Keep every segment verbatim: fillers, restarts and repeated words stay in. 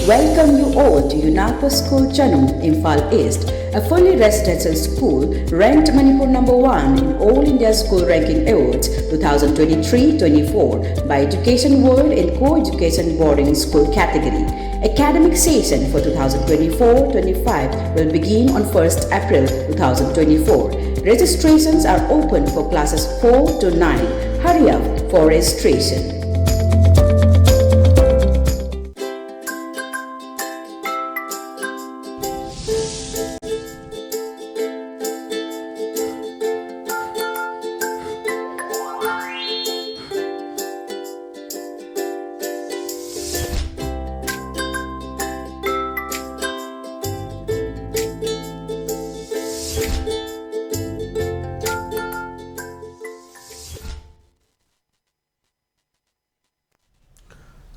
Welcome you all to UNAPO School Chanung, Imphal East, a fully residential school ranked Manipur number one in All India School Ranking Awards twenty twenty-three twenty-four by Education World in Co-Education Boarding School category. Academic session for twenty twenty-four twenty-five will begin on first April twenty twenty-four. Registrations are open for classes four to nine. Hurry up for registration.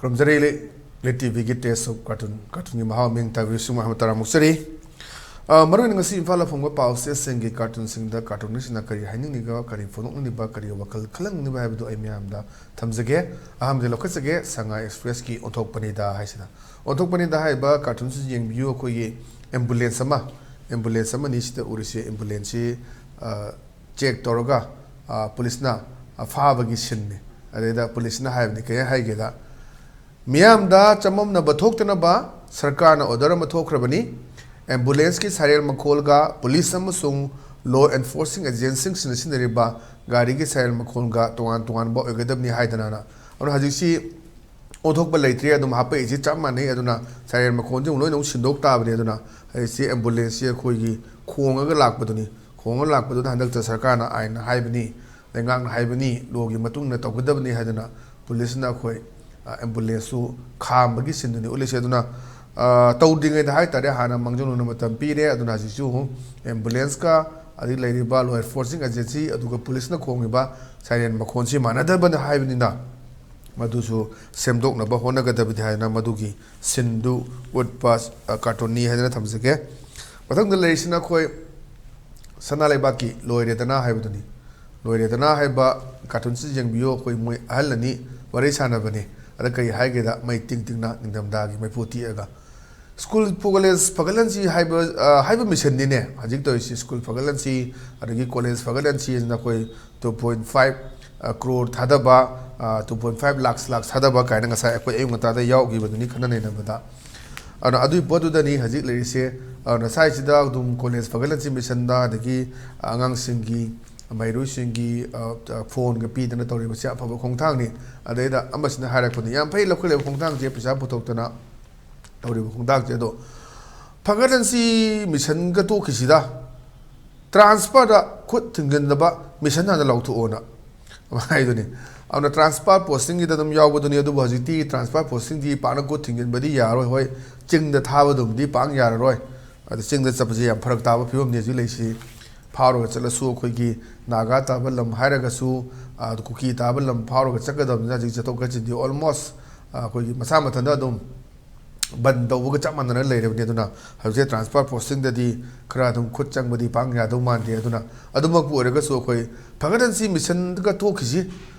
ꯈꯨꯔꯨꯝꯖꯔꯤ꯫ Lit ꯇꯤꯚꯤꯒꯤ taste of cartoon, ꯀꯥꯔꯇꯨꯟꯒꯤ ꯃꯍꯥꯎ ꯃꯤꯡ ꯇꯥꯕꯤꯔꯤꯕꯁꯤꯡ ꯃꯌꯥꯝ ꯇꯔꯥꯝꯅ ꯑꯣꯛꯆꯔꯤ꯫ ꯑ, ꯃꯔꯨꯑꯣꯏꯅ ꯉꯁꯤ ꯏꯝꯐꯥꯜꯗ ꯐꯣꯡꯕ ꯄꯥꯎ ꯆꯦꯁꯤꯡꯒꯤ ꯀꯥꯔꯇꯨꯟꯁꯤꯡꯗ ꯀꯥꯔꯇꯨꯟꯅꯤꯁꯤꯡꯅ ꯀꯔꯤ ꯍꯥꯏꯅꯤꯡꯂꯤꯕ, ꯀꯔꯤ ꯐꯣꯡꯗꯣꯛꯅꯤꯡꯂꯤꯕ, ꯀꯔꯤ ꯋꯥꯈꯜ ꯈꯜꯍꯟꯅꯤꯡꯂꯤꯕ ꯍꯥꯏꯕꯗꯨ ꯑꯩ ꯃꯌꯥꯝꯗ ꯊꯝꯖꯒꯦ꯫ ꯑꯍꯥꯟꯕꯗ ꯂꯧꯈꯠꯆꯒꯦ, ꯁꯉꯥꯏ ꯑꯦꯛꯁꯄ꯭ꯔꯦꯁꯀꯤ ꯑꯣꯟꯊꯣꯛꯄꯅꯤꯗ ꯍꯥꯏꯁꯤꯅ꯫ ꯑꯣꯟꯊꯣꯛꯄꯅꯤꯗ ꯍꯥꯏꯔꯤꯕ ꯀꯥꯔꯇꯨꯟꯁꯤꯗ ꯌꯦꯡꯕꯤꯌꯨ, ꯑꯩꯈꯣꯏꯒꯤ ꯑꯦꯝꯕꯨꯂꯦꯟꯁ ꯑꯃ, ꯑꯦꯝꯕꯨꯂꯦꯟꯁ ꯑꯃꯅꯤ ꯁꯤꯗ ꯎꯔꯤꯁꯦ꯫ ꯑꯦꯝꯕꯨꯂꯦꯟꯁꯁꯤ, ꯑ, ꯆꯦꯛ ꯇꯧꯔꯒ, ꯑ, ꯄꯨꯂꯤꯁꯅ, ꯑ, ꯐꯥꯕꯒꯤ ꯁꯤꯟꯅꯤ꯫ ꯑꯗꯩꯗ ꯄꯨꯂꯤꯁꯅ ꯍꯥꯏꯕꯅꯤ, ꯀꯔꯤ ꯍꯥꯏꯒꯦꯗ, ꯃꯤꯌꯥꯝꯗ ꯆꯃꯝꯅꯕ ꯊꯣꯛꯇꯅꯕ ꯁꯔꯀꯥꯔꯅ ꯑꯣꯔꯗꯔ ꯑꯃ ꯊꯣꯛꯈ꯭ꯔꯕꯅꯤ꯫ ꯑꯦꯝꯕꯨꯂꯦꯟꯁꯀꯤ ꯁꯥꯏꯔꯦꯜ ꯃꯈꯣꯜꯒ ꯄꯨꯂꯤꯁ ꯑꯃꯁꯨꯡ ꯂꯣ ꯑꯦꯟꯐꯣꯔꯁꯤꯡ ꯑꯦꯖꯦꯟꯁꯤꯁꯤꯡꯅ ꯁꯤꯖꯤꯟꯅꯔꯤꯕ ꯒꯥꯔꯤꯒꯤ ꯁꯥꯏꯔꯦꯜ ꯃꯈꯣꯜꯒ ꯇꯣꯉꯥꯟ ꯇꯣꯉꯥꯟꯕ ꯑꯣꯏꯒꯗꯕꯅꯤ ꯍꯥꯏꯗꯅ꯫ ꯑꯗꯨꯅ ꯍꯧꯖꯤꯛꯁꯤ ꯑꯣꯟꯊꯣꯛꯄ ꯂꯩꯇ꯭ꯔꯦ, ꯑꯗꯨꯝ ꯍꯥꯞꯄꯛꯏꯁꯤ ꯆꯞ ꯃꯥꯟꯅꯩ꯫ ꯑꯗꯨꯅ ꯁꯥꯏꯔꯦꯜ ꯃꯈꯣꯟꯁꯤ ꯑꯃꯨꯛ ꯂꯣꯏꯅ ꯑꯃꯨꯛ ꯁꯤꯟꯗꯣꯛ ꯇꯥꯕꯅꯤ꯫ ꯑꯗꯨꯅ ꯍꯧꯖꯤꯛꯁꯤ ꯑꯦꯝꯕꯨꯂꯦꯟꯁꯁꯤ ꯑꯩꯈꯣꯏꯒꯤ ꯈꯣꯡꯉꯒ ꯂꯥꯛꯄꯗꯨꯅꯤ꯫ ꯈꯣꯡꯉꯒ ꯂꯥꯛꯄꯗꯨꯗ ꯍꯟꯗꯛꯇ ꯁꯔꯀꯥꯔꯅ ꯑꯥꯏꯟꯅ ꯍꯥꯏꯕꯅꯤ, ꯂꯩꯉꯥꯛꯅ ꯍꯥꯏꯕꯅꯤ, ꯂꯣꯒꯤ ꯃꯇꯨꯡ ꯏꯟꯅ ꯇꯧꯒꯗꯕꯅꯤ ꯍꯥꯏꯗꯅ ꯄꯨꯂꯤꯁꯅ ꯑꯩꯈꯣꯏ, ꯑ, ꯑꯦꯝꯕꯨꯂꯦꯟꯁꯁꯨ ꯈꯥꯝꯕꯒꯤ ꯁꯤꯟꯗꯨꯅꯤ ꯎꯠꯂꯤꯁꯦ꯫ ꯑꯗꯨꯅ, ꯑ, ꯇꯧꯗ꯭ꯔꯤꯉꯩꯗ ꯍꯥꯏꯇꯥꯔꯦ, ꯍꯥꯟꯅ ꯃꯥꯡꯖꯧꯅꯅ ꯃꯇꯝ ꯄꯤꯔꯦ꯫ ꯑꯗꯨꯅ ꯍꯧꯖꯤꯛꯁꯨ ꯑꯃꯨꯛ ꯑꯦꯝꯕꯨꯂꯦꯟꯁꯀ ꯑꯗꯒꯤ ꯂꯩꯔꯤꯕ ꯂꯣ ꯑꯦꯟꯐꯣꯔꯁꯤꯡ ꯑꯦꯖꯦꯟꯁꯤ ꯑꯗꯨꯒ ꯄꯨꯂꯤꯁꯅ ꯈꯣꯡꯉꯤꯕ ꯁꯥꯏꯔꯦꯟ ꯃꯈꯣꯟꯁꯤ ꯃꯥꯟꯅꯗꯕꯅ ꯍꯥꯏꯕꯅꯤꯅ ꯃꯗꯨꯁꯨ ꯁꯦꯝꯗꯣꯛꯅꯕ ꯍꯣꯠꯅꯒꯗꯕꯅꯤ ꯍꯥꯏꯗꯅ ꯃꯗꯨꯒꯤ ꯁꯤꯟꯗꯨ ꯎꯠꯄ, ꯑ, ꯀꯥꯔꯇꯨꯟꯅꯤ ꯍꯥꯏꯗꯅ ꯊꯝꯖꯒꯦ꯫ ꯃꯊꯪꯗ ꯂꯩꯔꯤꯁꯤꯅ ꯑꯩꯈꯣꯏ ꯁꯅꯥ ꯂꯩꯕꯥꯛꯀꯤ ꯂꯣꯏꯔꯦꯗꯅ ꯍꯥꯏꯕꯗꯨꯅꯤ꯫ ꯂꯣꯏꯔꯦꯗꯅ ꯍꯥꯏꯕ ꯀꯥꯔꯇꯨꯟꯁꯤ ꯌꯦꯡꯕꯤꯌꯨ꯫ ꯑꯩꯈꯣꯏ ꯃꯣꯏ ꯑꯍꯜ ꯑꯅꯤ ꯋꯥꯔꯤ ꯁꯥꯟꯅꯕꯅꯤ꯫ ꯑꯗ ꯀꯔꯤ ꯍꯥꯏꯒꯦꯗ, ꯃꯩ ꯇꯤꯡ ꯇꯤꯡꯅ ꯅꯤꯡꯊꯝꯊꯥꯒꯤ ꯃꯩꯐꯨ ꯇꯤꯛꯑꯒ ꯁ꯭ꯀꯨꯜ ꯀꯣꯂꯦꯖ ꯐꯒꯠꯍꯟꯁꯤ ꯍꯥꯏꯕ, ꯑ, ꯍꯥꯏꯕ ꯃꯤꯁꯟꯅꯤꯅꯦ ꯍꯧꯖꯤꯛ ꯇꯧꯔꯤꯁꯤ꯫ ꯁ꯭ꯀꯨꯜ ꯐꯒꯠꯍꯟꯁꯤ, ꯑꯗꯒꯤ ꯀꯣꯂꯦꯖ ꯐꯒꯠꯍꯟꯁꯤ ꯍꯥꯏꯅ ꯑꯩꯈꯣꯏ two point five crore ꯊꯥꯗꯕ, two point five lakhs, ꯂꯥꯛ ꯊꯥꯗꯕ ꯀꯥꯏꯅ ꯉꯁꯥꯏ ꯑꯩꯈꯣꯏ ꯑꯌꯨꯛ ꯉꯟꯇꯥꯗ ꯌꯥꯎꯈꯤꯕꯗꯨꯅꯤ ꯈꯟꯅ ꯅꯩꯅꯕꯗ꯫ ꯑꯗꯨꯅ ꯑꯗꯨꯒꯤ ꯄꯣꯠꯇꯨꯗꯅꯤ ꯍꯧꯖꯤꯛ ꯂꯩꯔꯤꯁꯦ꯫ ꯑꯗꯨꯅ ꯁ꯭ꯋꯥꯏꯁꯤꯗ ꯑꯗꯨꯝ ꯀꯣꯂꯦꯖ ꯐꯒꯠꯍꯟꯁꯤ ꯃꯤꯁꯟꯗ, ꯑꯗꯒꯤ ꯑꯉꯥꯡꯁꯤꯡꯒꯤ, ꯃꯍꯩꯔꯣꯏꯁꯤꯡꯒꯤ, ꯑ, ꯑ, ꯐꯣꯟꯒ ꯄꯤꯗꯅ ꯇꯧꯔꯤꯕꯁꯤ ꯑꯐꯕ ꯈꯣꯡꯊꯥꯡꯅꯤ꯫ ꯑꯗꯩꯗ ꯑꯃꯁꯤꯅ ꯍꯥꯏꯔꯛꯄꯅꯤ, ꯌꯥꯝ ꯐꯩ ꯂꯧꯈꯠꯂꯤꯕ ꯈꯣꯡꯊꯥꯡꯁꯦ, ꯄꯩꯁꯥ ꯄꯨꯊꯣꯛꯇꯅ ꯇꯧꯔꯤꯕ ꯈꯣꯡꯊꯥꯡꯁꯦ꯫ ꯑꯗꯣ ꯐꯒꯠꯍꯟꯁꯤ ꯃꯤꯁꯟꯒ ꯇꯣꯛꯈꯤꯁꯤꯗ ꯇ꯭ꯔꯥꯟꯁꯐꯔꯗ ꯈꯨꯠ ꯊꯤꯡꯖꯤꯟꯗꯕ ꯃꯤꯁꯟ ꯍꯥꯟꯅ ꯂꯧꯊꯣꯛꯑꯣꯅ ꯍꯥꯏꯗꯨꯅꯤ꯫ ꯑꯗꯨꯅ ꯇ꯭ꯔꯥꯟꯁꯐꯔ ꯄꯣꯁꯇꯤꯡꯒꯤꯗ ꯑꯗꯨꯝ ꯌꯥꯎꯕꯗꯨꯅꯤ꯫ ꯑꯗꯨꯕꯨ ꯍꯧꯖꯤꯛꯇꯤ ꯇ꯭ꯔꯥꯟꯁꯐꯔ ꯄꯣꯁꯇꯤꯡꯗꯤ ꯄꯥꯛꯅ ꯈꯨꯠ ꯊꯤꯡꯖꯤꯟꯕꯗꯤ ꯌꯥꯔꯣꯏ꯫ ꯍꯣꯏ, ꯆꯤꯡꯗ ꯊꯥꯕꯗꯨꯕꯨꯗꯤ ꯄꯥꯛ ꯌꯥꯔꯔꯣꯏ꯫ ꯑꯗ ꯆꯤꯡꯗ ꯆꯠꯄꯁꯦ ꯌꯥꯝ ꯐꯔꯛ ꯇꯥꯕ ꯐꯤꯕꯝꯅꯤ ꯍꯧꯖꯤꯛ ꯂꯩꯁꯤ꯫ ꯐꯥꯎꯔꯒ ꯆꯠꯂꯁꯨ ꯑꯩꯈꯣꯏꯒꯤ ꯅꯥꯒꯥ ꯇꯥꯕ ꯂꯝ ꯍꯥꯏꯔꯒꯁꯨ, ꯑ, ꯀꯨꯀꯤ ꯇꯥꯕ ꯂꯝ ꯐꯥꯎꯔꯒ ꯆꯠꯀꯗꯕꯅꯤꯅ ꯍꯧꯖꯤꯛ ꯆꯠꯊꯣꯛ ꯆꯠꯁꯤꯟꯗꯤ almost, ꯑ, ꯑꯩꯈꯣꯏꯒꯤ ꯃꯁꯥ ꯃꯊꯟꯇ ꯑꯗꯨꯝ ꯕꯟ ꯇꯧꯕꯒ ꯆꯞ ꯃꯥꯟꯅꯅ ꯂꯩꯔꯕꯅꯤ꯫ ꯑꯗꯨꯅ ꯍꯧꯖꯤꯛ ꯇ꯭ꯔꯥꯟꯁꯐꯔ ꯄꯣꯁꯇꯤꯡꯗꯗꯤ ꯈꯔ ꯑꯗꯨꯝ ꯈꯨꯠ ꯆꯪꯕꯗꯤ ꯄꯥꯡ ꯌꯥꯗꯧ ꯃꯥꯟꯗꯦ꯫ ꯑꯗꯨꯅ ꯑꯗꯨꯃꯛꯄꯨ ꯑꯣꯏꯔꯒꯁꯨ ꯑꯩꯈꯣꯏ ꯐꯒꯠꯍꯟꯁꯤ ꯃꯤꯁꯟꯒ ꯇꯣꯛꯈꯤꯁꯤ,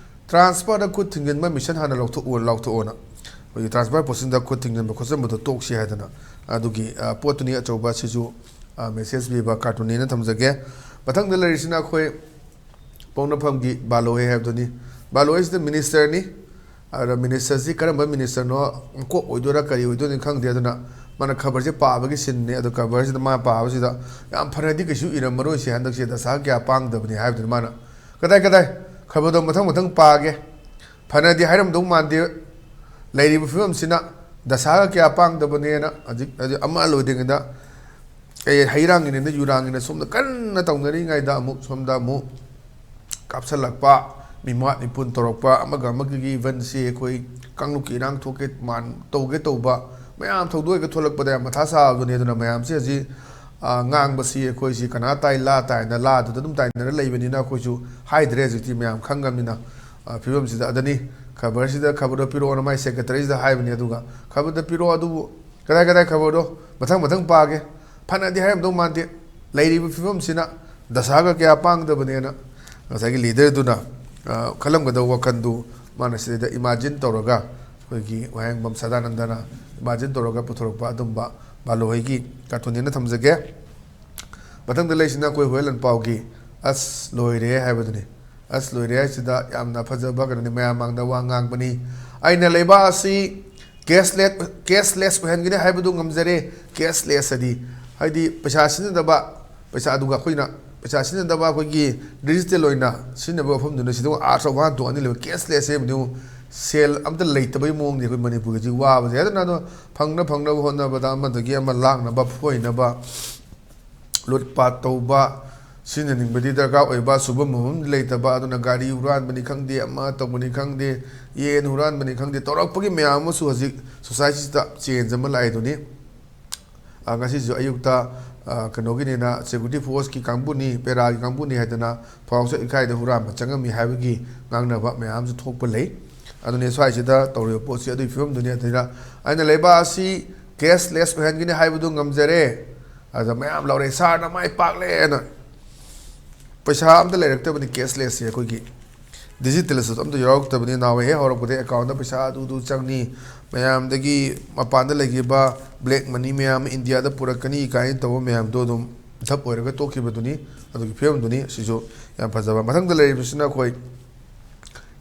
ꯇ꯭ꯔꯥꯟꯁꯐꯔꯗ ꯈꯨꯠ ꯊꯤꯡꯖꯤꯟꯕ ꯃꯤꯁꯟ ꯍꯥꯟꯅ ꯂꯧꯊꯣꯛꯑꯣ, ꯂꯥꯎꯊꯣꯛꯑꯣꯅ꯫ ꯑꯩꯈꯣꯏꯒꯤ ꯇ꯭ꯔꯥꯟꯁꯐꯔ ꯄꯣꯁꯇꯤꯡꯗ ꯈꯨꯠ ꯊꯤꯡꯖꯤꯟꯕ ꯈꯣꯠꯆꯤꯟꯕꯗꯣ ꯇꯣꯛꯁꯤ ꯍꯥꯏꯗꯅ ꯑꯗꯨꯒꯤ, ꯑ, ꯄꯣꯠꯇꯨꯅꯤ ꯑꯆꯧꯕ꯫ ꯁꯤꯁꯨ, ꯑ, ꯃꯦꯁꯦꯖ ꯄꯤꯕ ꯀꯥꯔꯇꯨꯟꯅꯦꯅ ꯊꯝꯖꯒꯦ꯫ ꯃꯊꯪꯗ ꯂꯩꯔꯤꯁꯤꯅ ꯑꯩꯈꯣꯏ ꯄꯣꯛꯅꯐꯝꯒꯤ ꯕꯥꯂꯣꯏ ꯍꯥꯏꯕꯗꯨꯅꯤ꯫ ꯕꯥꯂꯣꯏꯁꯤꯗ ꯃꯤꯅꯤꯁꯇꯔꯅꯤ꯫ ꯑꯗ ꯃꯤꯅꯤꯁꯇꯔꯁꯤ ꯀꯔꯝꯕ ꯃꯤꯅꯤꯁꯇꯔꯅꯣ, ꯀꯣꯛ ꯑꯣꯏꯗꯣꯏꯔꯥ ꯀꯔꯤ ꯑꯣꯏꯗꯣꯏꯅꯣ ꯈꯪꯗꯦ꯫ ꯑꯗꯨꯅ ꯃꯥꯅ ꯈꯕꯔꯁꯦ ꯄꯥꯕꯒꯤ ꯁꯤꯟꯅꯤ꯫ ꯑꯗꯣ ꯈꯕꯔꯁꯤꯗ ꯃꯥ ꯄꯥꯕꯁꯤꯗ ꯌꯥꯝ ꯐꯅꯗꯤ ꯀꯩꯁꯨ ꯏꯔꯝꯃꯔꯣꯏꯁꯦ, ꯍꯟꯗꯛꯁꯦ ꯗꯁꯥ ꯀꯌꯥ ꯄꯥꯡꯗꯕꯅꯤ ꯍꯥꯏꯕꯗꯨꯅ ꯃꯥꯅ ꯀꯗꯥꯏ ꯀꯗꯥꯏ ꯈꯕꯔꯗꯣ ꯃꯊꯪ ꯃꯊꯪ ꯄꯥꯒꯦ꯫ ꯐꯅꯗꯤ ꯍꯥꯏꯔꯝꯗꯧ ꯃꯥꯟꯗꯦ꯫ ꯂꯩꯔꯤꯕ ꯐꯤꯕꯝꯁꯤꯅ ꯗꯁꯥꯒ ꯀꯌꯥ ꯄꯥꯡꯗꯕꯅꯦꯅ ꯍꯧꯖꯤꯛ, ꯍꯧꯖꯤꯛ ꯑꯃ ꯂꯣꯏꯗ꯭ꯔꯤꯉꯩꯗ ꯀꯩ ꯍꯩꯔꯥꯡꯒꯤꯅꯤꯅ ꯌꯨꯔꯥꯡꯒꯤꯅ ꯁꯣꯝꯗ ꯀꯟꯅ ꯇꯧꯅꯔꯤꯉꯩꯗ ꯑꯃꯨꯛ ꯁꯣꯝꯗ ꯑꯃꯨꯛ ꯀꯥꯞꯁꯜꯂꯛꯄ, ꯃꯤꯃꯥꯠ ꯃꯤꯄꯨꯟ ꯇꯧꯔꯛꯄ, ꯑꯃꯒ ꯑꯃꯒꯒꯤ ꯏꯚꯟꯁꯤ ꯑꯩꯈꯣꯏ ꯀꯥꯡꯂꯨꯞꯀꯤ ꯏꯔꯥꯡ ꯊꯣꯛꯀꯦ ꯃꯥꯟ-, ꯇꯧꯒꯦ ꯇꯧꯕ ꯃꯌꯥꯝ ꯊꯧꯗꯣꯛ ꯍꯦꯛꯇ ꯊꯣꯛꯂꯛꯄꯗ ꯌꯥꯝ ꯃꯊꯥ ꯁꯥꯕꯗꯨꯅꯤ꯫ ꯑꯗꯨꯅ ꯃꯌꯥꯝꯁꯦ ꯍꯧꯖꯤꯛ, ꯑ, ꯉꯥꯡꯕꯁꯤ ꯑꯩꯈꯣꯏꯁꯤ ꯀꯅꯥ ꯇꯥꯏ ꯂꯥ ꯇꯥꯏꯅ ꯂꯥꯗꯨꯗ ꯑꯗꯨꯝ ꯇꯥꯏꯅꯔ ꯂꯩꯕꯅꯤꯅ ꯑꯩꯈꯣꯏꯁꯨ ꯍꯥꯏꯗ꯭ꯔꯦ꯫ ꯍꯧꯖꯤꯛꯇꯤ ꯃꯌꯥꯝ ꯈꯪꯉꯕꯅꯤꯅ, ꯑ, ꯐꯤꯕꯝꯁꯤꯗ꯫ ꯑꯗꯅꯤ ꯈꯕꯔꯁꯤꯗ ꯈꯕꯔꯗꯣ ꯄꯤꯔꯛꯑꯣꯅ ꯃꯥꯏ ꯁꯦꯀ꯭ꯔꯦꯇꯔꯤꯁꯤꯗ ꯍꯥꯏꯕꯅꯤ꯫ ꯑꯗꯨꯒ ꯈꯕꯔꯗ ꯄꯤꯔꯛꯑꯣ ꯑꯗꯨꯕꯨ ꯀꯗꯥꯏ ꯀꯗꯥꯏ ꯈꯕꯔꯗꯣ ꯃꯊꯪ ꯃꯊꯪ ꯄꯥꯒꯦ꯫ ꯐꯅꯗꯤ ꯍꯥꯏꯔꯝꯗꯧ ꯃꯥꯟꯗꯦ꯫ ꯂꯩꯔꯤꯕ ꯐꯤꯕꯝꯁꯤꯅ ꯗꯁꯥꯒ ꯀꯌꯥ ꯄꯥꯡꯗꯕꯅꯦꯅ ꯉꯁꯥꯏꯒꯤ ꯂꯤꯗꯔꯗꯨꯅ, ꯑ, ꯈꯜꯂꯝꯒꯗꯧꯕ ꯋꯥꯈꯜꯗꯨ ꯃꯥꯅ ꯁꯤꯗꯩꯗ ꯏꯃꯥꯖꯤꯟ ꯇꯧꯔꯒ, ꯑꯩꯈꯣꯏꯒꯤ ꯋꯥꯍꯦꯡꯕꯝ ꯁꯗꯥꯅꯟꯗꯅ ꯏꯃꯥꯖꯤꯟ ꯇꯧꯔꯒ ꯄꯨꯊꯣꯔꯛꯄ ꯑꯗꯨꯝꯕ ꯕꯥꯂꯣꯍꯩꯒꯤ ꯀꯥꯔꯇꯨꯟꯅꯦꯅ ꯊꯝꯖꯒꯦ꯫ ꯃꯊꯪꯗ ꯂꯩꯁꯤꯅ ꯑꯩꯈꯣꯏ ꯍꯨꯌꯦꯟ ꯂꯥꯟꯄꯥꯎꯒꯤ ꯑꯁ ꯂꯣꯏꯔꯦ ꯍꯥꯏꯕꯗꯨꯅꯤ꯫ ꯑꯁ ꯂꯣꯏꯔꯦ ꯍꯥꯏꯁꯤꯗ ꯌꯥꯝꯅ ꯐꯖꯕ ꯀꯩꯅꯣꯅꯤ, ꯃꯌꯥꯝ ꯃꯥꯡꯗ ꯋꯥ ꯉꯥꯡꯕꯅꯤ꯫ "ꯑꯩꯅ ꯂꯩꯕꯥꯛ ꯑꯁꯤ cashless, cashless ꯑꯣꯏꯍꯟꯒꯅꯤ ꯍꯥꯏꯕꯗꯨ ꯉꯝꯖꯔꯦ"꯫ Cashless ꯍꯥꯏꯗꯤ, ꯍꯥꯏꯗꯤ ꯄꯩꯁꯥ ꯁꯤꯖꯤꯟꯅꯗꯕ, ꯄꯩꯁꯥ, ꯑꯗꯨꯒ ꯑꯩꯈꯣꯏꯅ ꯄꯩꯁꯥ ꯁꯤꯖꯤꯟꯅꯗꯕ, ꯑꯩꯈꯣꯏꯒꯤ digital ꯑꯣꯏꯅ ꯁꯤꯖꯤꯟꯅꯕ ꯋꯥꯐꯝꯗꯨꯅ ꯁꯤꯗ ꯑꯥꯔꯊ ꯋꯥꯍꯟ ꯊꯣꯛꯑꯅꯤ꯫ ꯂꯩꯕ cashless ꯍꯥꯏꯕꯗꯤ ꯑꯃꯨꯛ ꯁꯦꯜ ꯑꯝꯇ ꯂꯩꯇꯕꯒꯤ ꯃꯑꯣꯡꯗꯤ ꯑꯩꯈꯣꯏ ꯃꯅꯤꯄꯨꯔꯒꯤ ꯍꯧꯖꯤꯛ ꯋꯥꯕꯁꯦ꯫ ꯑꯗꯨꯅ ꯑꯗꯣ ꯐꯪꯅ ꯐꯪꯅꯕ ꯍꯣꯠꯅꯕꯗ ꯑꯃꯗꯒꯤ ꯑꯃ ꯂꯥꯛꯅꯕ, ꯐꯣꯏꯅꯕ, ꯂꯨꯠ ꯄꯥꯠ ꯇꯧꯕ, ꯁꯤꯖꯤꯟꯅꯅꯤꯡꯕꯗꯤ ꯗꯔꯀꯥꯔ ꯑꯣꯏꯕ, ꯁꯨꯐꯝ ꯅꯣꯝꯐꯝ ꯂꯩꯇꯕ, ꯑꯗꯨꯅ ꯒꯥꯔꯤ ꯍꯨꯔꯥꯟꯕꯅꯤ ꯈꯪꯗꯦ, ꯑꯃ ꯇꯧꯕꯅꯤ ꯈꯪꯗꯦ, ꯌꯦꯟ ꯍꯨꯔꯥꯟꯕꯅꯤ ꯈꯪꯗꯦ, ꯇꯧꯔꯛꯄꯒꯤ ꯃꯌꯥꯝ ꯑꯃꯁꯨ ꯍꯧꯖꯤꯛ societyꯁꯤꯗ change ꯑꯃ ꯂꯥꯛꯏꯗꯨꯅꯤ꯫ ꯑ, ꯉꯁꯤꯁꯨ ꯑꯌꯨꯛꯇ, ꯑ, ꯀꯩꯅꯣꯒꯤꯅꯤꯅ security forceꯀꯤ ꯀꯥꯡꯕꯨꯅꯤ, ꯄꯦꯔꯥꯒꯤ ꯀꯥꯡꯕꯨꯅꯤ ꯍꯥꯏꯗꯅ ꯐꯥꯎꯁ ꯏꯀꯥꯏꯗ ꯍꯨꯔꯥꯟꯕ ꯆꯪꯉꯝꯃꯤ ꯍꯥꯏꯕꯒꯤ ꯉꯥꯡꯅꯕ ꯃꯌꯥꯝꯁꯨ ꯊꯣꯛꯄ ꯂꯩ꯫ ꯑꯗꯨꯅꯤ ꯁ꯭ꯋꯥꯏꯁꯤꯗ ꯇꯧꯔꯤꯕ ꯄꯣꯠꯁꯤ ꯑꯗꯨꯒꯤ ꯐꯤꯕꯝꯗꯨꯅꯤ꯫ ꯑꯗꯨꯅ ꯑꯩꯅ ꯂꯩꯕꯥꯛ ꯑꯁꯤ cashless ꯑꯣꯏꯍꯟꯒꯅꯤ ꯍꯥꯏꯕꯗꯨ ꯉꯝꯖꯔꯦ꯫ ꯑꯗ ꯃꯌꯥꯝ ꯂꯥꯎꯔꯦ, "ꯁꯥꯔꯅ ꯃꯥꯏ ꯄꯥꯛꯂꯦꯅ"꯫ ꯄꯩꯁꯥ ꯑꯝꯇ ꯂꯩꯔꯛꯇꯕꯅꯤ, cashlessꯁꯦ ꯑꯩꯈꯣꯏꯒꯤ digitalꯁꯨ ꯑꯝꯇ ꯌꯥꯎꯔꯛꯇꯕꯅꯤ꯫ ꯅꯍꯥꯟꯋꯥꯏ ꯍꯦꯛ ꯍꯧꯔꯛꯄꯗꯒꯤ accountꯗ ꯄꯩꯁꯥ ꯑꯗꯨꯗꯨ ꯆꯪꯅꯤ, ꯃꯌꯥꯝꯗꯒꯤ ꯃꯄꯥꯟꯗ ꯂꯩꯈꯤꯕ black money ꯃꯌꯥꯝ ꯑꯃ ꯏꯟꯗꯤꯌꯥꯗ ꯄꯨꯔꯛꯀꯅꯤ ꯀꯥꯏꯅ ꯇꯧꯕ ꯃꯌꯥꯝꯗꯣ ꯑꯗꯨꯝ ꯙꯞ ꯑꯣꯏꯔꯒ ꯇꯣꯛꯈꯤꯕꯗꯨꯅꯤ꯫ ꯑꯗꯨꯒꯤ ꯐꯤꯕꯝꯗꯨꯅꯤ꯫ ꯁꯤꯁꯨ ꯌꯥꯝ ꯐꯖꯕ꯫ ꯃꯊꯪꯗ ꯂꯩꯔꯤꯕꯁꯤꯅ ꯑꯩꯈꯣꯏ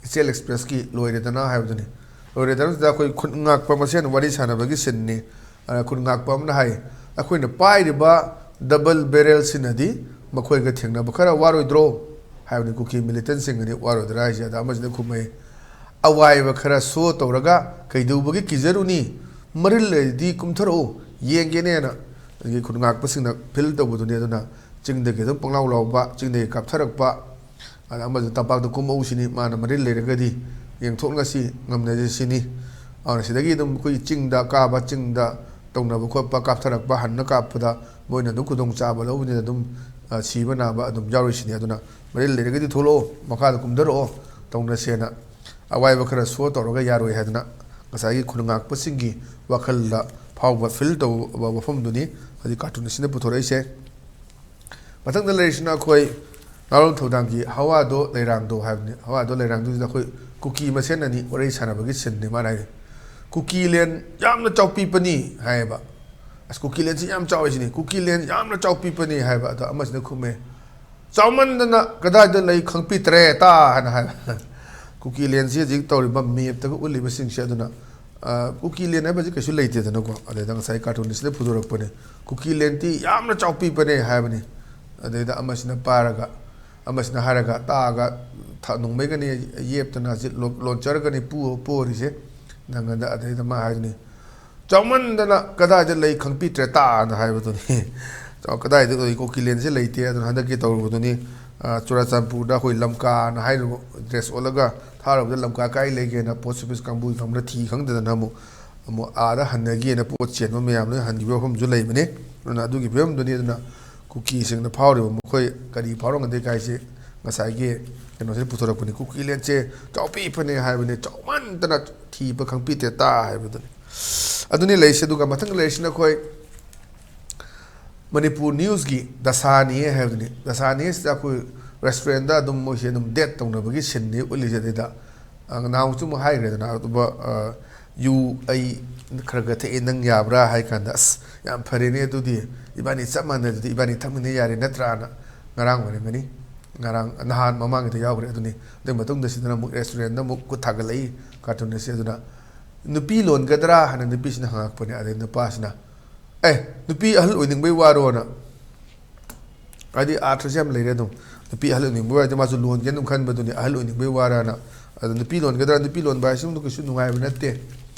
ꯏꯆꯦꯜ ꯑꯦꯛꯁꯄ꯭ꯔꯦꯁꯀꯤ ꯂꯣꯏꯔꯦꯗꯅ ꯍꯥꯏꯕꯗꯨꯅꯤ꯫ ꯂꯣꯏꯔꯦꯗꯅ ꯁꯤꯗ ꯑꯩꯈꯣꯏ ꯈꯨꯟ ꯉꯥꯛꯄ ꯃꯁꯦꯟ ꯋꯥꯔꯤ ꯁꯥꯟꯅꯕꯒꯤ ꯁꯤꯟꯅꯤ꯫ ꯑꯗ ꯈꯨꯟ ꯉꯥꯛꯄ ꯑꯃꯅ ꯍꯥꯏ, "ꯑꯩꯈꯣꯏꯅ ꯄꯥꯏꯔꯤꯕ double barrelꯁꯤꯅꯗꯤ ꯃꯈꯣꯏꯒ ꯊꯦꯡꯅꯕ ꯈꯔ ꯋꯥꯔꯣꯏꯗ꯭ꯔꯣ?" ꯍꯥꯏꯕꯅꯤ꯫ ꯀꯨꯀꯤ militantꯁꯤꯡꯒꯗꯤ ꯋꯥꯔꯣꯏꯗ꯭ꯔꯥ ꯍꯥꯏꯁꯦ꯫ ꯑꯗ ꯑꯃꯁꯤꯅ ꯈꯨꯝꯃꯛꯏ, "ꯑꯋꯥꯏꯕ ꯈꯔ show ꯇꯧꯔꯒ ꯀꯩꯗꯧꯕꯒꯤ ꯀꯤꯖꯔꯨꯅꯤ? ꯃꯔꯤꯜ ꯂꯩꯔꯗꯤ ꯀꯨꯝꯊꯔꯛꯎ, ꯌꯦꯡꯒꯦꯅꯦꯅ"꯫ ꯑꯗꯒꯤ ꯈꯨꯟ ꯉꯥꯛꯄꯁꯤꯡꯅ feel ꯇꯧꯕꯗꯨꯅꯤ꯫ ꯑꯗꯨꯅ ꯆꯤꯡꯗꯒꯤ ꯑꯗꯨꯝ ꯄꯪꯂꯥꯎ ꯂꯥꯎꯕ, ꯆꯤꯡꯗꯒꯤ ꯀꯥꯞꯊꯔꯛꯄ, ꯑꯗ ꯑꯃꯁꯨ ꯇꯝꯄꯥꯛꯇ ꯀꯨꯝꯃꯛꯎ ꯁꯤꯅꯤ, ꯃꯥꯅ ꯃꯔꯤꯜ ꯂꯩꯔꯒꯗꯤ ꯌꯦꯡꯊꯣꯛꯅꯁꯤ, ꯉꯝꯅꯁꯤ ꯁꯤꯅꯤ꯫ ꯑꯗꯨꯅ ꯁꯤꯗꯒꯤ ꯑꯗꯨꯝ ꯑꯩꯈꯣꯏꯒꯤ ꯆꯤꯡꯗ ꯀꯥꯕ, ꯆꯤꯡꯗ ꯇꯧꯅꯕ ꯈꯣꯠꯄ, ꯀꯥꯞꯊꯔꯛꯄ, ꯍꯟꯅ ꯀꯥꯞꯄꯗ ꯃꯣꯏꯅ ꯑꯗꯨꯝ ꯈꯨꯗꯣꯡ ꯆꯥꯕ ꯂꯧꯕꯅꯤꯅ ꯑꯗꯨꯝ, ꯑ, ꯁꯤꯕ ꯅꯥꯕ ꯑꯗꯨꯝ ꯌꯥꯎꯔꯤꯁꯤꯅꯤ꯫ ꯑꯗꯨꯅ ꯃꯔꯤꯜ ꯂꯩꯔꯒꯗꯤ ꯊꯣꯛꯂꯛꯑꯣ, ꯃꯈꯥꯗ ꯀꯨꯝꯊꯔꯛꯑꯣ, ꯇꯧꯅꯁꯦꯅ꯫ ꯑꯋꯥꯏꯕ ꯈꯔ show ꯇꯧꯔꯒ ꯌꯥꯔꯣꯏ ꯍꯥꯏꯗꯅ ꯉꯁꯥꯏꯒꯤ ꯈꯨꯟ ꯉꯥꯛꯄꯁꯤꯡꯒꯤ ꯋꯥꯈꯜꯗ ꯐꯥꯎꯕ feel ꯇꯧꯕ ꯋꯥꯐꯝꯗꯨꯅꯤ ꯍꯧꯖꯤꯛ ꯀꯥꯔꯇꯨꯟ ꯑꯁꯤꯅ ꯄꯨꯊꯣꯔꯛꯏꯁꯦ꯫ ꯃꯊꯪꯗ ꯂꯩꯔꯤꯁꯤꯅ ꯑꯩꯈꯣꯏ ꯅꯥꯔꯣꯟ ꯊꯧꯗꯥꯡꯒꯤ ꯍꯋꯥꯗꯣ ꯂꯩꯔꯥꯡꯗꯣ ꯍꯥꯏꯕꯅꯤ꯫ ꯍꯋꯥꯗꯣ ꯂꯩꯔꯥꯡꯗꯣꯁꯤꯗ ꯑꯩꯈꯣꯏ ꯀꯨꯀꯤ ꯃꯁꯦꯟ ꯑꯅꯤ ꯋꯥꯔꯤ ꯁꯥꯟꯅꯕꯒꯤ ꯁꯤꯟꯅꯤ ꯃꯥꯅ ꯍꯥꯏꯔꯤ꯫ "ꯀꯨꯀꯤꯂꯦꯟ ꯌꯥꯝꯅ ꯆꯥꯎꯄꯤꯄꯅꯤ" ꯍꯥꯏꯌꯦꯕ꯫ "ꯑꯁ, ꯀꯨꯀꯤꯂꯦꯟꯁꯤ ꯌꯥꯝ ꯆꯥꯎꯋꯦ ꯁꯤꯅꯤ, ꯀꯨꯀꯤꯂꯦꯟ ꯌꯥꯝꯅ ꯆꯥꯎꯄꯤꯄꯅꯤ" ꯍꯥꯏꯕ꯫ ꯑꯗꯣ ꯑꯃꯁꯤꯅ ꯈꯨꯝꯃꯦ, "ꯆꯥꯎꯃꯟꯗꯅ ꯀꯗꯥꯏꯗ ꯂꯩ ꯈꯪꯄꯤꯗ꯭ꯔꯦ ꯇꯥ" ꯍꯥꯏꯅ ꯍꯥꯏꯕ꯫ ꯀꯨꯀꯤꯂꯦꯟꯁꯤ ꯍꯧꯖꯤꯛ ꯇꯧꯔꯤꯕ ꯃꯦꯞꯇꯒ ꯎꯠꯂꯤꯕꯁꯤꯡꯁꯦ ꯑꯗꯨꯅ, ꯑ, ꯀꯨꯀꯤꯂꯦꯟ ꯍꯥꯏꯕꯁꯤ ꯀꯩꯁꯨ ꯂꯩꯇꯦꯗꯅꯀꯣ꯫ ꯑꯗꯩꯗ ꯉꯁꯥꯏ ꯀꯥꯔꯇꯨꯅꯤꯁꯅ ꯄꯨꯊꯣꯔꯛꯄꯅꯦ, "ꯀꯨꯀꯤꯂꯦꯟꯗꯤ ꯌꯥꯝꯅ ꯆꯥꯎꯄꯤꯄꯅꯦ" ꯍꯥꯏꯕꯅꯤ꯫ ꯑꯗꯩꯗ ꯑꯃꯁꯤꯅ ꯄꯥꯏꯔꯒ, ꯑꯃꯁꯤꯅ ꯍꯥꯏꯔꯒ ꯇꯥꯛꯑꯒ ꯊ-, ꯅꯣꯡꯃꯩꯒꯅꯤ ꯌꯦꯞꯇꯅ ꯍꯧꯖꯤꯛ ꯂꯣ-, ꯂꯣꯟꯆꯔꯒꯅꯤ ꯄꯨ-, ꯄꯣꯔꯤꯁꯦ꯫ ꯅꯪꯒꯟꯗ꯫ ꯑꯗꯩꯗ ꯃꯥ ꯍꯥꯏꯗꯨꯅꯤ, "ꯆꯥꯎꯃꯟꯗꯅ ꯀꯗꯥꯏꯗ ꯂꯩ ꯈꯪꯄꯤꯗ꯭ꯔꯦ ꯇꯥꯅ" ꯍꯥꯏꯕꯗꯨꯅꯤ꯫ ꯆꯥꯎ-, ꯀꯗꯥꯏꯗ ꯂꯩ? ꯀꯨꯀꯤꯂꯦꯟꯁꯦ ꯂꯩꯇꯦ꯫ ꯑꯗꯨꯅ ꯍꯟꯗꯛꯀꯤ ꯇꯧꯔꯨꯕꯗꯨꯅꯤ, ꯑ, ꯆꯨꯔꯥꯆꯥꯟꯄꯨꯔꯗ ꯑꯩꯈꯣꯏ ꯂꯝꯀꯥꯅ ꯍꯥꯏꯔꯨꯕ, ꯗ꯭ꯔꯦꯁ ꯑꯣꯜꯂꯒ ꯊꯥꯔꯨꯕꯗ ꯂꯝꯀꯥ ꯀꯥꯏ ꯂꯩꯒꯦꯅ ꯄꯣꯁ ꯑꯣꯐꯤꯁ ꯀꯥꯡꯕꯨꯒꯤ ꯀꯥꯡꯕꯨꯅ ꯊꯤ ꯈꯪꯗꯗꯅ ꯑꯃꯨꯛ, ꯑꯃꯨꯛ ꯑꯥꯗ ꯍꯟꯅꯒꯦꯅ ꯄꯣꯠ ꯆꯦꯟꯕ ꯃꯌꯥꯝꯗꯨ ꯍꯟꯈꯤꯕ ꯃꯐꯝꯁꯨ ꯂꯩꯕꯅꯤ꯫ ꯑꯗꯨꯅ ꯑꯗꯨꯒꯤ ꯐꯤꯕꯝꯗꯨꯅꯤ꯫ ꯑꯗꯨꯅ ꯀꯨꯀꯤꯁꯤꯡꯅ ꯐꯥꯎꯔꯤꯕ ꯃꯈꯣꯏ ꯀꯔꯤ ꯐꯥꯎꯔꯝꯒꯗꯦ ꯀꯥꯏꯁꯦ ꯉꯁꯥꯏꯒꯤ ꯀꯩꯅꯣꯁꯤꯅ ꯄꯨꯊꯣꯔꯛꯄꯅꯤ꯫ "ꯀꯨꯀꯤꯂꯦꯟꯁꯦ ꯆꯥꯎꯄꯤ ꯐꯅꯦ" ꯍꯥꯏꯕꯅꯤ, "ꯆꯥꯎꯃꯟꯗꯅ ꯊꯤꯕ ꯈꯪꯄꯤꯗꯦ ꯇꯥ" ꯍꯥꯏꯕꯗꯨꯅꯤ꯫ ꯑꯗꯨꯅꯤ ꯂꯩꯔꯤꯁꯦ꯫ ꯑꯗꯨꯒ ꯃꯊꯪ ꯂꯩꯔꯤꯁꯤꯅ ꯑꯩꯈꯣꯏ ꯃꯅꯤꯄꯨꯔ ꯅ꯭ꯌꯨꯁꯀꯤ ꯗꯁꯥꯅꯤ ꯍꯥꯏꯕꯗꯨꯅꯤ꯫ ꯗꯁꯥꯅꯤ ꯑꯁꯤꯗ ꯑꯩꯈꯣꯏ ꯔꯦꯁꯇꯨꯔꯦꯟꯗ ꯑꯗꯨꯝ ꯃꯣꯏꯁꯦ ꯑꯗꯨꯝ ꯗꯦꯠ ꯇꯧꯅꯕꯒꯤ ꯁꯤꯟꯅꯤ ꯎꯠꯂꯤꯁꯦ꯫ ꯑꯗꯩꯗ, ꯑ, ꯅꯍꯥꯟꯃꯨꯛꯁꯨ ꯑꯃꯨꯛ ꯍꯥꯏꯈ꯭ꯔꯦꯗꯅ, ꯑꯇꯣꯞꯄ, ꯑ, "ꯌꯨ ꯑꯩ ꯈꯔ ꯈꯔ ꯊꯛꯑꯦ, ꯅꯪ ꯌꯥꯕ꯭ꯔꯥ?" ꯍꯥꯏ ꯀꯥꯟꯗ, "ꯑꯁ, ꯌꯥꯝ ꯐꯔꯦꯅꯦ, ꯑꯗꯨꯗꯤ ꯏꯕꯥꯅꯤ ꯆꯞ ꯃꯥꯟꯅꯔꯦ, ꯑꯗꯨꯗꯤ ꯏꯕꯥꯅꯤ ꯊꯛꯃꯤꯟꯅ ꯌꯥꯔꯦ ꯅꯠꯇ꯭ꯔꯥꯅ?" ꯉꯔꯥꯡ ꯑꯣꯏꯔꯝꯒꯅꯤ, ꯉꯔꯥꯡ, ꯅꯍꯥꯟ ꯃꯃꯥꯡꯒꯤꯗ ꯌꯥꯎꯈ꯭ꯔꯦ꯫ ꯑꯗꯨꯅꯤ, ꯑꯗꯨꯒꯤ ꯃꯇꯨꯡꯗ ꯁꯤꯗꯅ ꯑꯃꯨꯛ ꯔꯦꯁꯇꯨꯔꯦꯟꯗ ꯑꯃꯨꯛ ꯈꯨꯠ ꯊꯥꯒꯠꯂꯛꯏ ꯀꯥꯔꯇꯨꯅꯤꯁꯁꯦ꯫ ꯑꯗꯨꯅ "ꯅꯨꯄꯤ ꯂꯣꯟꯒꯗ꯭ꯔꯥ?" ꯍꯥꯏꯅ ꯅꯨꯄꯤꯁꯤꯅ ꯍꯪꯉꯛꯄꯅꯦ꯫ ꯑꯗꯩ ꯅꯨꯄꯥꯁꯤꯅ, "ꯑꯦ, ꯅꯨꯄꯤ ꯑꯍꯜ ꯑꯣꯏꯅꯤꯡꯕꯩ ꯋꯥꯔꯣꯅ?" ꯍꯥꯏꯗꯤ ꯑꯥꯔꯊꯁꯦ ꯌꯥꯝ ꯂꯩꯔꯦ꯫ ꯑꯗꯨꯝ ꯅꯨꯄꯤ ꯑꯍꯜ ꯑꯣꯏꯅꯤꯡꯕ ꯑꯣꯏꯔꯗꯤ ꯃꯥꯁꯨ ꯂꯣꯟꯒꯦꯅ ꯑꯗꯨꯝ ꯈꯟꯕꯗꯨꯅꯤ, ꯑꯍꯜ ꯑꯣꯏꯅꯤꯡꯕꯩ ꯋꯥꯔꯅ꯫ ꯑꯗꯣ ꯅꯨꯄꯤ ꯂꯣꯟꯒꯗ꯭ꯔꯥ? ꯅꯨꯄꯤ ꯂꯣꯟꯕ ꯍꯥꯏꯁꯤꯃꯗꯨ ꯀꯩꯁꯨ ꯅꯨꯡꯉꯥꯏꯕ ꯅꯠꯇꯦ꯫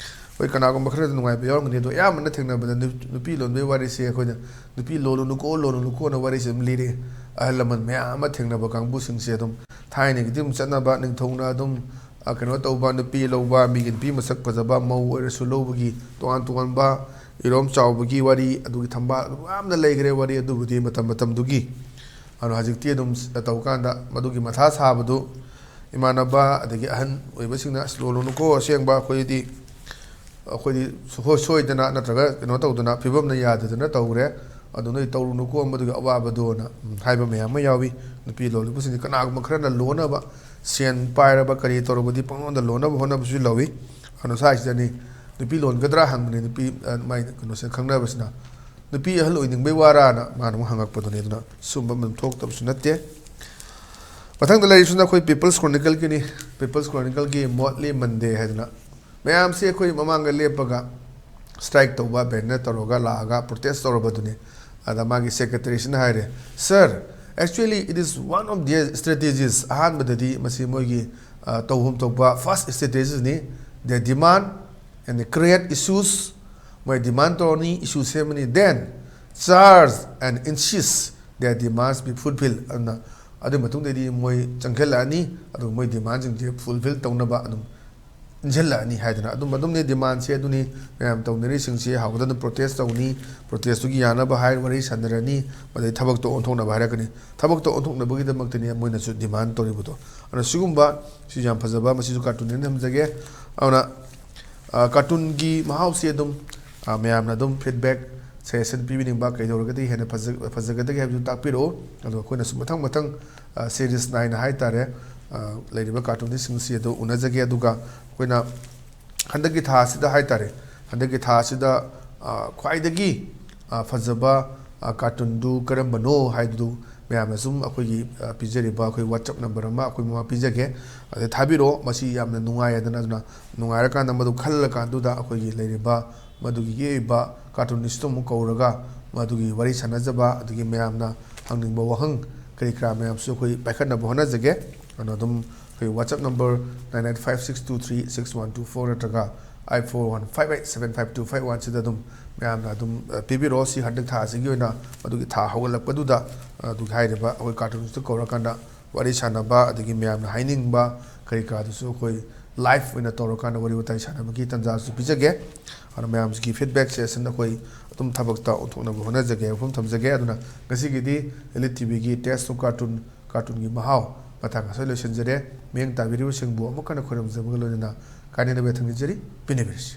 ꯍꯣꯏ, ꯀꯅꯥꯒꯨꯝꯕ ꯈꯔꯗꯤ ꯅꯨꯡꯉꯥꯏꯕ ꯌꯥꯎꯔꯝꯒꯅꯤ, ꯑꯗꯣ ꯑꯌꯥꯝꯕꯅ ꯊꯦꯡꯅꯕꯗ ꯅꯨ-, ꯅꯨꯄꯤ ꯂꯣꯟꯕꯒꯤ ꯋꯥꯔꯤꯁꯦ ꯑꯩꯈꯣꯏꯅ "ꯅꯨꯄꯤ ꯂꯣꯜꯂꯨꯅꯨꯀꯣ, ꯂꯣꯜꯂꯨꯅꯨꯀꯣꯅ" ꯋꯥꯔꯤꯁꯦ ꯑꯗꯨꯝ ꯂꯤꯔꯛꯑꯦ꯫ ꯑꯍꯜ ꯂꯃꯟ ꯃꯌꯥꯝ ꯑꯃ ꯊꯦꯡꯅꯕ ꯀꯥꯡꯕꯨꯁꯤꯡꯁꯦ ꯑꯗꯨꯝ ꯊꯥꯏꯅꯒꯤꯗꯤ ꯑꯗꯨꯝ ꯆꯠꯅꯕ, ꯅꯤꯡꯊꯧꯅ ꯑꯗꯨꯝ, ꯑ, ꯀꯩꯅꯣ ꯇꯧꯕ, ꯅꯨꯄꯤ ꯂꯧꯕ, ꯃꯤꯒꯤ ꯅꯨꯄꯤ ꯃꯁꯛ ꯐꯖꯕ, ꯃꯧ ꯑꯣꯏꯔꯁꯨ ꯂꯧꯕꯒꯤ ꯇꯣꯉꯥꯟ ꯇꯣꯉꯥꯟꯕ ꯏꯔꯣꯝ ꯆꯥꯎꯕꯒꯤ ꯋꯥꯔꯤ, ꯑꯗꯨꯒꯤ ꯊꯝꯕꯥꯜ, ꯑꯗꯨ ꯌꯥꯝꯅ ꯂꯩꯈ꯭ꯔꯦ ꯋꯥꯔꯤ꯫ ꯑꯗꯨꯕꯨꯗꯤ ꯃꯇꯝ ꯃꯇꯝꯗꯨꯒꯤ꯫ ꯑꯗꯣ ꯍꯧꯖꯤꯛꯇꯤ ꯑꯗꯨꯝ ꯇꯧꯀꯥꯟꯗ ꯃꯗꯨꯒꯤ ꯃꯊꯥ ꯁꯥꯕꯗꯨ ꯏꯃꯥꯟꯅꯕ ꯑꯗꯒꯤ ꯑꯍꯟ ꯑꯣꯏꯕꯁꯤꯡꯅ, "ꯑꯁ, ꯂꯣꯜꯂꯨꯅꯨꯀꯣ, ꯑꯁꯦꯡꯕ ꯑꯩꯈꯣꯏꯗꯤ, ꯑꯩꯈꯣꯏꯗꯤ ꯁꯨꯡꯁꯣꯏ ꯁꯣꯏꯗꯅ ꯅꯠꯇ꯭ꯔꯒ ꯀꯩꯅꯣ ꯇꯧꯗꯅ ꯐꯤꯕꯝꯅ ꯌꯥꯗꯗꯅ ꯇꯧꯈ꯭ꯔꯦ, ꯑꯗꯨ ꯅꯣꯏ ꯇꯧꯔꯨꯅꯨꯀꯣ ꯃꯗꯨꯒꯤ ꯑꯋꯥꯕꯗꯣꯅ", ꯎꯝ, ꯍꯥꯏꯕ ꯃꯌꯥꯝ ꯑꯃ ꯌꯥꯎꯏ꯫ ꯅꯨꯄꯤ ꯂꯣꯜꯂꯤꯕꯁꯤꯡꯗꯤ ꯀꯅꯥꯒꯨꯝꯕ ꯈꯔꯅ ꯂꯣꯟꯅꯕ, ꯁꯦꯟ ꯄꯥꯏꯔꯕ ꯀꯔꯤ ꯇꯧꯔꯕꯗꯤ ꯄꯪꯂꯣꯟꯗ ꯂꯣꯟꯅꯕ ꯍꯣꯠꯅꯕꯁꯨ ꯂꯧꯏ꯫ ꯑꯗꯣ ꯁ꯭ꯋꯥꯏꯁꯤꯗꯅꯤ ꯅꯨꯄꯤ ꯂꯣꯟꯒꯗ꯭ꯔꯥ ꯍꯪꯕꯅꯤ, ꯅꯨꯄꯤ, ꯑ, ꯃꯥꯏ ꯀꯩꯅꯣꯁꯦ ꯈꯪꯅꯕꯁꯤꯅ꯫ ꯅꯨꯄꯤ ꯑꯍꯜ ꯑꯣꯏꯅꯤꯡꯕꯩ ꯋꯥꯔꯥꯅ ꯃꯥꯅ ꯑꯃꯨꯛ ꯍꯪꯉꯛꯄꯗꯨꯅꯤ꯫ ꯑꯗꯨꯅ ꯁꯨꯝꯕ ꯑꯃ ꯊꯣꯛꯇꯕꯁꯨ ꯅꯠꯇꯦ꯫ ꯃꯊꯪꯗ ꯂꯩꯔꯤꯁꯤꯅ ꯑꯩꯈꯣꯏ People's Chronicleꯒꯤꯅꯤ꯫ People's Chronicleꯒꯤ Motley Monday ꯍꯥꯏꯗꯅ ꯃꯌꯥꯝꯁꯦ ꯑꯩꯈꯣꯏ ꯃꯃꯥꯡꯗ ꯂꯦꯞꯄꯒ strike ꯇꯧꯕ, banner ꯇꯧꯔꯒ ꯂꯥꯛꯑꯒ protest ꯇꯧꯔꯕꯗꯨꯅꯤ꯫ ꯑꯗ ꯃꯥꯒꯤ secretaryꯁꯤꯅ ꯍꯥꯏꯔꯦ, "Sir, actually it is one of their strategies." ꯑꯍꯥꯟꯕꯗꯗꯤ ꯃꯁꯤ ꯃꯣꯏꯒꯤ, ꯑ, ꯇꯧꯐꯝ ꯊꯣꯛꯄ first strategiesꯅꯤ꯫ They demand and create issues. ꯃꯣꯏ demand ꯇꯧꯔꯅꯤ, issue ꯁꯦꯝꯃꯅꯤ, then charge and insist their demands be fulfilled. ꯑꯗꯨꯅ ꯑꯗꯨꯒꯤ ꯃꯇꯨꯡꯗꯩꯗꯤ ꯃꯣꯏ ꯆꯪꯁꯤꯜꯂꯛꯑꯅꯤ, ꯑꯗꯨꯒ ꯃꯣꯏ demandꯁꯤꯡꯁꯦ fulfill ꯇꯧꯅꯕ ꯑꯗꯨꯝ ꯏꯟꯁꯤꯜꯂꯛꯑꯅꯤ ꯍꯥꯏꯗꯅ ꯑꯗꯨꯝ, ꯑꯗꯨꯝꯅꯦ demandꯁꯦ꯫ ꯑꯗꯨꯅꯤ ꯃꯌꯥꯝ ꯇꯧꯅꯔꯤꯁꯤꯡꯁꯦ꯫ ꯍꯧꯕꯗ ꯑꯗꯨꯝ protest ꯇꯧꯅꯤ, protestꯇꯨꯒꯤ ꯌꯥꯅꯕ ꯍꯥꯏ ꯋꯥꯔꯤ ꯁꯥꯟꯅꯔꯅꯤ, ꯃꯗꯩ ꯊꯕꯛꯇꯣ ꯑꯣꯟꯊꯣꯛꯅꯕ ꯍꯥꯏꯔꯛꯀꯅꯤ꯫ ꯊꯕꯛꯇꯣ ꯑꯣꯟꯊꯣꯛꯅꯕꯒꯤꯗꯃꯛꯇꯅꯤ ꯃꯣꯏꯅꯁꯨ demand ꯇꯧꯔꯤꯕꯗꯣ꯫ ꯑꯗꯨꯅ ꯁꯤꯒꯨꯝꯕ, ꯁꯤꯁꯨ ꯌꯥꯝ ꯐꯖꯕ, ꯃꯁꯤꯁꯨ cartoonꯅꯦꯅ ꯊꯝꯖꯒꯦ꯫ ꯑꯗꯨꯅ, ꯑ, cartoonꯒꯤ ꯃꯍꯥꯎꯁꯤ ꯑꯗꯨꯝ, ꯑ, ꯃꯌꯥꯝꯅ ꯑꯗꯨꯝ feedback, suggestion ꯄꯤꯕꯤꯅꯤꯡꯕ, ꯀꯩꯗꯧꯔꯒꯗꯤ ꯍꯦꯟꯅ ꯐꯖ-, ꯐꯖꯒꯗꯒꯦ ꯍꯥꯏꯕꯗꯨ ꯇꯥꯛꯄꯤꯔꯛꯎ꯫ ꯑꯗꯣ ꯑꯩꯈꯣꯏꯅꯁꯨ ꯃꯊꯪ ꯃꯊꯪ, ꯑ, series ꯅꯥꯏꯅ ꯍꯥꯏꯇꯥꯔꯦ, ꯑ, ꯂꯩꯔꯤꯕ cartoonistꯁꯤꯡꯁꯤ ꯑꯗꯨ ꯎꯅꯖꯒꯦ꯫ ꯑꯗꯨꯒ ꯑꯩꯈꯣꯏꯅ ꯍꯟꯗꯛꯀꯤ ꯊꯥ ꯑꯁꯤꯗ ꯍꯥꯏꯇꯥꯔꯦ, ꯍꯟꯗꯛꯀꯤ ꯊꯥ ꯑꯁꯤꯗ, ꯑ, ꯈ꯭ꯋꯥꯏꯗꯒꯤ, ꯑ, ꯐꯖꯕ, ꯑ, cartoonꯗꯨ ꯀꯔꯝꯕꯅꯣ ꯍꯥꯏꯕꯗꯨ ꯃꯌꯥꯝꯅ ꯁꯨꯝ ꯑꯩꯈꯣꯏꯒꯤ, ꯑ, ꯄꯤꯖꯔꯤꯕ ꯑꯩꯈꯣꯏ WhatsApp number ꯑꯃ ꯑꯩꯈꯣꯏ ꯃꯃꯥꯡ ꯄꯤꯖꯒꯦ, ꯑꯗ ꯊꯥꯕꯤꯔꯛꯑꯣ꯫ ꯃꯁꯤ ꯌꯥꯝꯅ ꯅꯨꯡꯉꯥꯏ ꯍꯥꯏꯗꯅ꯫ ꯑꯗꯨꯅ ꯅꯨꯡꯉꯥꯏꯔꯀꯥꯟꯗ ꯃꯗꯨ ꯈꯜꯂꯀꯥꯟꯗꯨꯗ ꯑꯩꯈꯣꯏꯒꯤ ꯂꯩꯔꯤꯕ ꯃꯗꯨꯒꯤ ꯌꯦꯛꯏꯕ cartoonistꯇꯨ ꯑꯃꯨꯛ ꯀꯧꯔꯒ ꯃꯗꯨꯒꯤ ꯋꯥꯔꯤ ꯁꯥꯟꯅꯖꯕ, ꯑꯗꯒꯤ ꯃꯌꯥꯝꯅ ꯍꯪꯅꯤꯡꯕ ꯋꯥꯍꯪ ꯀꯔꯤ ꯀꯔꯥ ꯃꯌꯥꯝꯁꯨ ꯑꯩꯈꯣꯏ ꯄꯥꯏꯈꯠꯅꯕ ꯍꯣꯠꯅꯖꯒꯦ꯫ ꯑꯗꯨꯅ ꯑꯗꯨꯝ ꯑꯩꯈꯣꯏ WhatsApp number nine eight five six two three six one two four ꯅꯠꯇ꯭ꯔꯒ eight four one five eight seven five two five one ꯁꯤꯗ ꯑꯗꯨꯝ ꯃꯌꯥꯝꯅ ꯑꯗꯨꯝ, ꯑ, ꯄꯤꯕꯤꯔꯛꯑꯣ꯫ ꯁꯤ ꯍꯟꯗꯛ ꯊꯥ ꯑꯁꯤꯒꯤ ꯑꯣꯏꯅ ꯃꯗꯨꯒꯤ ꯊꯥ ꯍꯧꯒꯠꯂꯛꯄꯗꯨꯗ, ꯑ, ꯑꯗꯨꯒꯤ ꯍꯥꯏꯔꯤꯕ ꯑꯩꯈꯣꯏ cartoonistꯇꯨ ꯀꯧꯔꯀꯥꯟꯗ ꯋꯥꯔꯤ ꯁꯥꯟꯅꯕ, ꯑꯗꯒꯤ ꯃꯌꯥꯝꯅ ꯍꯥꯏꯅꯤꯡꯕ ꯀꯔꯤ ꯀꯔꯥꯗꯨꯁꯨ ꯑꯩꯈꯣꯏ live ꯑꯣꯏꯅ ꯇꯧꯔꯀꯥꯟꯗ ꯋꯥꯔꯤ ꯋꯥꯇꯥꯏ ꯁꯥꯟꯅꯕꯒꯤ ꯇꯥꯟꯖꯥꯁꯨ ꯄꯤꯖꯒꯦ꯫ ꯑꯗꯨꯅ ꯃꯌꯥꯝꯁꯤꯒꯤ feedback suggestion ꯑꯩꯈꯣꯏ ꯑꯗꯨꯝ ꯊꯕꯛꯇ ꯑꯣꯟꯊꯣꯛꯅꯕ ꯍꯣꯠꯅꯖꯒꯦ ꯋꯥꯐꯝ ꯊꯝꯖꯒꯦ꯫ ꯑꯗꯨꯅ ꯉꯁꯤꯒꯤꯗꯤ Elite TVꯒꯤ Test of Cartoon, cartoonꯒꯤ ꯃꯍꯥꯎ ꯃꯇꯥꯡ ꯑꯁꯤꯗ ꯂꯣꯏꯁꯤꯟꯖꯔꯦ꯫ ꯃꯤꯠꯌꯦꯡ ꯇꯥꯕꯤꯔꯤꯕꯁꯤꯡꯕꯨ ꯑꯃꯨꯛ ꯍꯟꯅ ꯈꯣꯏꯔꯝꯖꯕꯒ ꯂꯣꯏꯅꯅ ꯀꯥꯏꯅꯅꯕ ꯌꯥꯊꯪ ꯅꯤꯖꯔꯤ꯫ ꯄꯤꯅꯕꯤꯔꯁꯤ꯫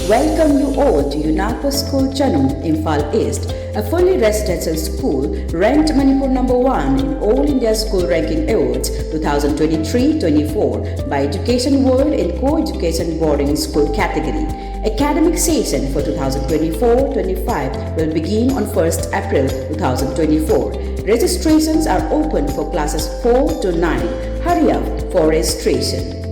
Welcome you all to UNACO School Chanum, Imphal East, a fully residential school ranked Manipur number one in All India School Ranking Awards twenty twenty-three twenty-four by Education World in Co-Education Boarding School category. Academic session for twenty twenty-four twenty-five will begin on first April twenty twenty-four. Registrations are open for classes four to nine. Hurry up for registration.